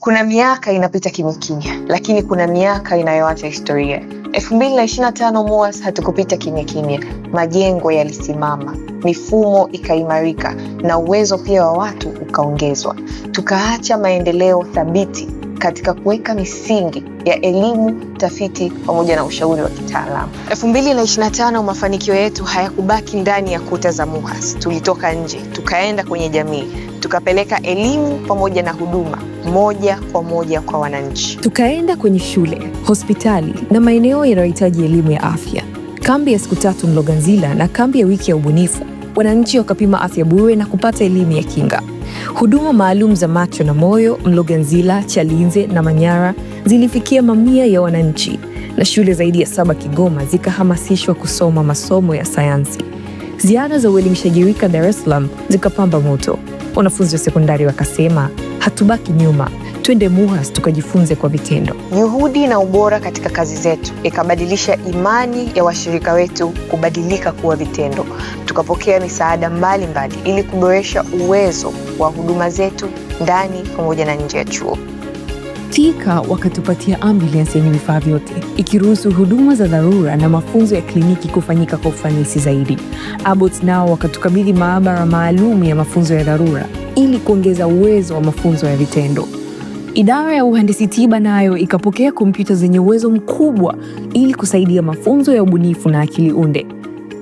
Kuna miaka inapita kimya kimya, lakini kuna miaka inayoacha historia. 2025 MUHAS hatukupita kimya kimya. Majengo yalisimama, mifumo ikaimarika, na uwezo pia wa watu ukaongezwa. Tukaacha maendeleo thabiti katika kuweka misingi ya elimu, tafiti pamoja na ushauri wa kitaalamu. 2025 mafanikio yetu hayakubaki ndani ya kuta za MUHAS. Tulitoka nje, tukaenda kwenye jamii, tukapeleka elimu pamoja na huduma moja kwa moja kwa wananchi. Tukaenda kwenye shule, hospitali na maeneo yanayohitaji elimu ya afya. Kambi ya siku 3 Mloganzila na kambi ya wiki ya ubunifu, wananchi wakapima afya bure na kupata elimu ya kinga. Huduma maalum za macho na moyo Mloganzila, Chalinze na Manyara zilifikia mamia ya wananchi, na shule zaidi ya 7 Kigoma zikahamasishwa kusoma masomo ya sayansi. Ziara za uelimishaji rika Dar es Salaam zikapamba moto. Wanafunzi wa sekondari wakasema, hatubaki nyuma, twende MUHAS tukajifunze kwa vitendo. Juhudi na ubora katika kazi zetu ikabadilisha imani ya washirika wetu kubadilika kuwa vitendo. Tukapokea misaada mbalimbali ili kuboresha uwezo wa huduma zetu ndani pamoja na nje ya chuo. TIKA wakatupatia ambulance yenye vifaa vyote ikiruhusu huduma za dharura na mafunzo ya kliniki kufanyika kwa ufanisi zaidi. Abbott nao wakatukabidhi maabara maalum ya mafunzo ya dharura ili kuongeza uwezo wa mafunzo ya vitendo. Idara ya uhandisi tiba nayo ikapokea kompyuta zenye uwezo mkubwa ili kusaidia mafunzo ya ubunifu na akili unde.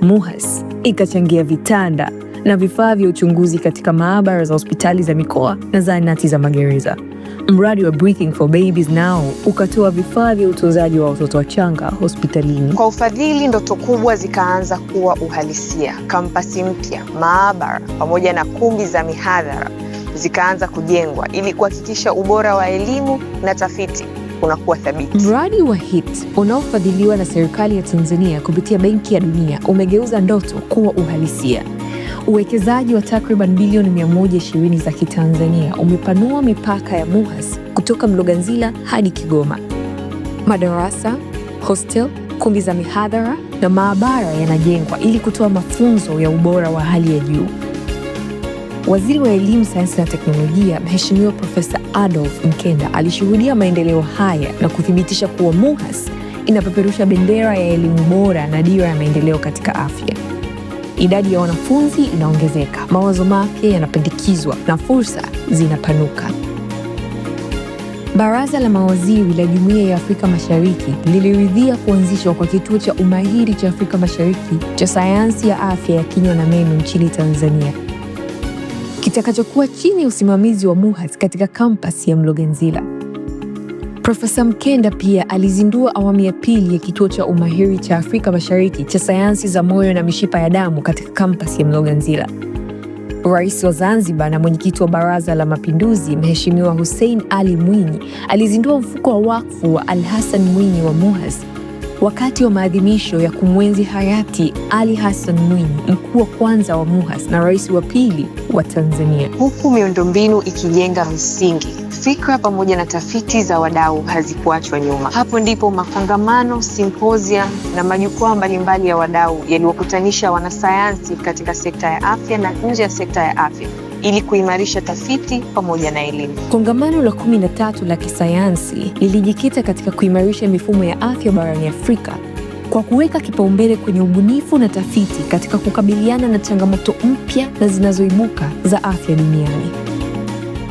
MUHAS ikachangia vitanda na vifaa vya uchunguzi katika maabara za hospitali za mikoa na zahanati za magereza. Mradi wa Breathing for Babies nao ukatoa vifaa vya utunzaji wa watoto wachanga hospitalini. Kwa ufadhili, ndoto kubwa zikaanza kuwa uhalisia. Kampasi mpya, maabara pamoja na kumbi za mihadhara zikaanza kujengwa ili kuhakikisha ubora wa elimu na tafiti unakuwa thabiti. Mradi wa HIT unaofadhiliwa na serikali ya Tanzania kupitia Benki ya Dunia umegeuza ndoto kuwa uhalisia. Uwekezaji wa takriban bilioni 120 za Kitanzania umepanua mipaka ya MUHAS kutoka Mloganzila hadi Kigoma. Madarasa, hostel, kumbi za mihadhara na maabara yanajengwa ili kutoa mafunzo ya ubora wa hali ya juu. Waziri wa Elimu, Sayansi na Teknolojia, Mheshimiwa Profesa Adolf Mkenda alishuhudia maendeleo haya na kuthibitisha kuwa MUHAS inapeperusha bendera ya elimu bora na dira ya maendeleo katika afya. Idadi ya wanafunzi inaongezeka, mawazo mapya yanapendikizwa na fursa zinapanuka. Baraza la Mawaziri la Jumuiya ya Afrika Mashariki liliridhia kuanzishwa kwa kituo cha umahiri cha Afrika Mashariki cha sayansi ya afya ya kinywa na meno nchini Tanzania, kitakachokuwa chini ya usimamizi wa MUHAS katika kampasi ya Mloganzila. Profesa Mkenda pia alizindua awamu ya pili ya kituo cha umahiri cha Afrika Mashariki cha sayansi za moyo na mishipa ya damu katika kampasi ya Mloganzila. Rais wa Zanzibar na mwenyekiti wa Baraza la Mapinduzi Mheshimiwa Hussein Ali Mwinyi alizindua mfuko wa wakfu wa Al Hassan Mwinyi wa MUHAS wakati wa maadhimisho ya kumwenzi hayati Ali Hassan Mwinyi, mkuu wa kwanza wa MUHAS na rais wa pili wa Tanzania. Huku miundombinu ikijenga misingi, fikra pamoja na tafiti za wadau hazikuachwa nyuma. Hapo ndipo makongamano, symposium na majukwaa mbalimbali ya wadau yaliwakutanisha wanasayansi katika sekta ya afya na nje ya sekta ya afya ili kuimarisha tafiti pamoja na elimu. Kongamano la 13 la kisayansi lilijikita katika kuimarisha mifumo ya afya barani Afrika kwa kuweka kipaumbele kwenye ubunifu na tafiti katika kukabiliana na changamoto mpya na zinazoibuka za afya duniani.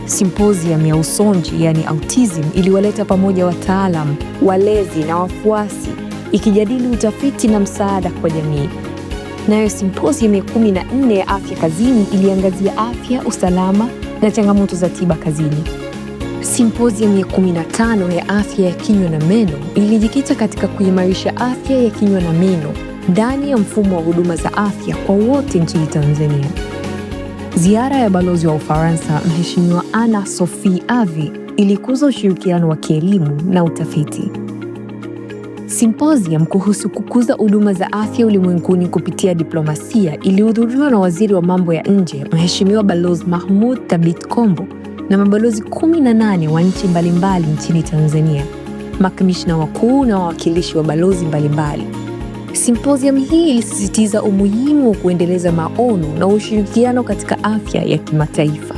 Symposium ya usonji yani autism iliwaleta pamoja wataalam, walezi na wafuasi ikijadili utafiti na msaada kwa jamii. Nayo symposium ya 14 ya afya kazini iliangazia afya, usalama na changamoto za tiba kazini. Symposium ya 15 ya afya ya kinywa na meno ilijikita katika kuimarisha afya ya kinywa na meno ndani ya mfumo wa huduma za afya kwa wote nchini Tanzania. Ziara ya balozi wa Ufaransa Mheshimiwa Anna Sophie Avi ilikuza ushirikiano wa kielimu na utafiti. Symposium kuhusu kukuza huduma za afya ulimwenguni kupitia diplomasia ilihudhuriwa na waziri wa mambo ya nje Mheshimiwa Balozi Mahmoud Thabit Kombo na mabalozi 18 wa nchi mbalimbali nchini Tanzania, makamishna wakuu na wawakilishi wa balozi mbalimbali. Symposium hii ilisisitiza umuhimu wa kuendeleza maono na ushirikiano katika afya ya kimataifa.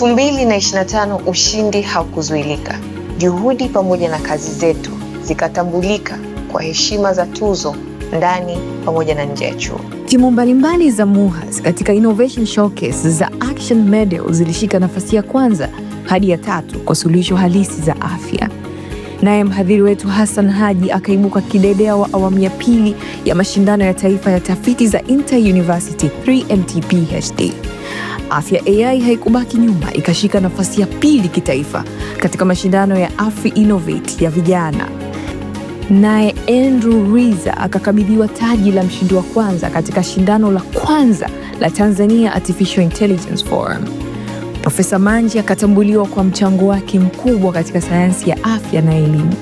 2025 ushindi haukuzuilika. Juhudi pamoja na kazi zetu zikatambulika kwa heshima za tuzo ndani pamoja na nje ya chuo. Timu mbalimbali za MUHAS katika Innovation Showcase za Action Medal zilishika nafasi ya kwanza hadi ya tatu kwa suluhisho halisi za afya. Naye mhadhiri wetu Hassan Haji akaibuka kidedea wa awamu ya pili ya mashindano ya taifa ya tafiti za Inter-University 3MT PhD. Afya AI haikubaki nyuma, ikashika nafasi ya pili kitaifa katika mashindano ya Afri Innovate ya vijana. Naye Andrew Riza akakabidhiwa taji la mshindi wa kwanza katika shindano la kwanza la Tanzania Artificial Intelligence Forum. Profesa Manji akatambuliwa kwa mchango wake mkubwa katika sayansi ya afya na elimu,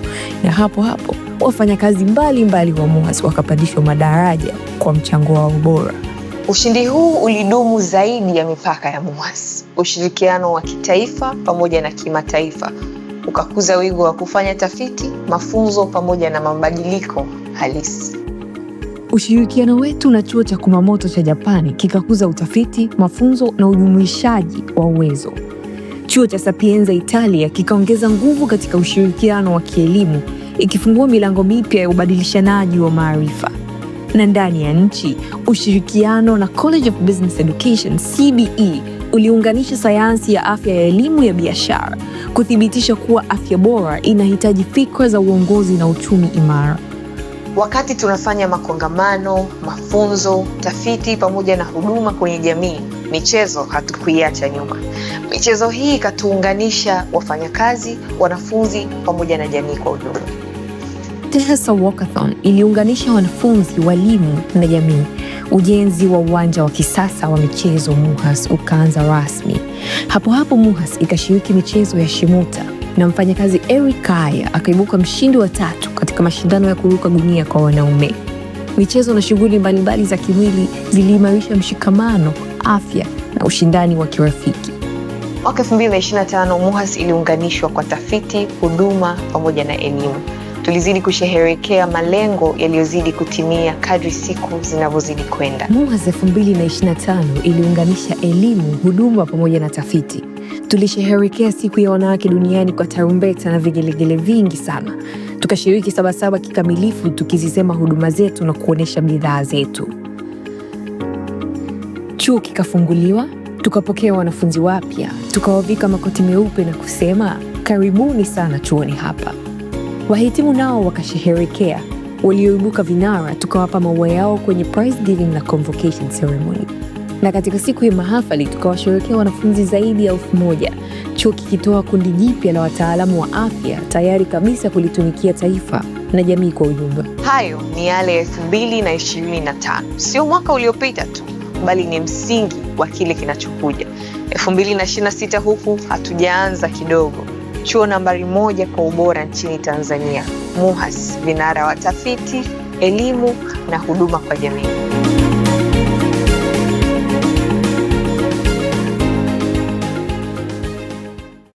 na hapo hapo wafanyakazi mbalimbali wa MUHAS wakapandishwa madaraja kwa mchango wao bora. Ushindi huu ulidumu zaidi ya mipaka ya MUHAS. Ushirikiano wa kitaifa pamoja na kimataifa ukakuza wigo wa kufanya tafiti, mafunzo pamoja na mabadiliko halisi. Ushirikiano wetu na chuo cha Kumamoto cha Japani kikakuza utafiti, mafunzo na ujumuishaji wa uwezo. Chuo cha Sapienza Italia kikaongeza nguvu katika ushirikiano wa kielimu, ikifungua milango mipya ya ubadilishanaji wa maarifa. Na ndani ya nchi, ushirikiano na College of Business Education CBE uliunganisha sayansi ya afya ya elimu ya biashara, kuthibitisha kuwa afya bora inahitaji fikra za uongozi na uchumi imara. Wakati tunafanya makongamano, mafunzo, tafiti pamoja na huduma kwenye jamii, michezo hatukuiacha nyuma. Michezo hii ikatuunganisha wafanyakazi, wanafunzi pamoja na jamii kwa ujumla. TEHASA Walkathon iliunganisha wanafunzi, walimu na jamii. Ujenzi wa uwanja wa kisasa wa michezo MUHAS ukaanza rasmi. Hapo hapo MUHAS ikashiriki michezo ya SHIMUTA na mfanyakazi Eric Kaya akaibuka mshindi wa tatu katika mashindano ya kuruka gunia kwa wanaume. Michezo na shughuli mbalimbali za kimwili ziliimarisha mshikamano, afya na ushindani wa kirafiki. Mwaka 2025 MUHAS iliunganishwa kwa tafiti, huduma pamoja na elimu. Tulizidi kusherehekea malengo yaliyozidi kutimia kadri siku zinavyozidi kwenda. MUHAS 2025 iliunganisha elimu, huduma pamoja na tafiti. Tulisherehekea siku ya wanawake duniani kwa tarumbeta na vigelegele vingi sana. Tukashiriki Sabasaba kikamilifu tukizisema huduma zetu na kuonyesha bidhaa zetu. Chuo kikafunguliwa, tukapokea wanafunzi wapya, tukawavika makoti meupe na kusema karibuni sana chuoni hapa. Wahitimu nao wakasherehekea, walioibuka vinara tukawapa maua yao kwenye prize giving na convocation ceremony. Na katika siku ya mahafali tukawasherehekea wanafunzi zaidi ya 1000, chuo kikitoa kundi jipya la wataalamu wa afya tayari kabisa kulitumikia taifa na jamii kwa ujumla. Hayo ni yale ya 2025, sio mwaka uliopita tu, bali ni msingi wa kile kinachokuja. 2026 huku hatujaanza kidogo. Chuo nambari 1 kwa ubora nchini Tanzania, MUHAS, vinara wa tafiti, elimu na huduma kwa jamii.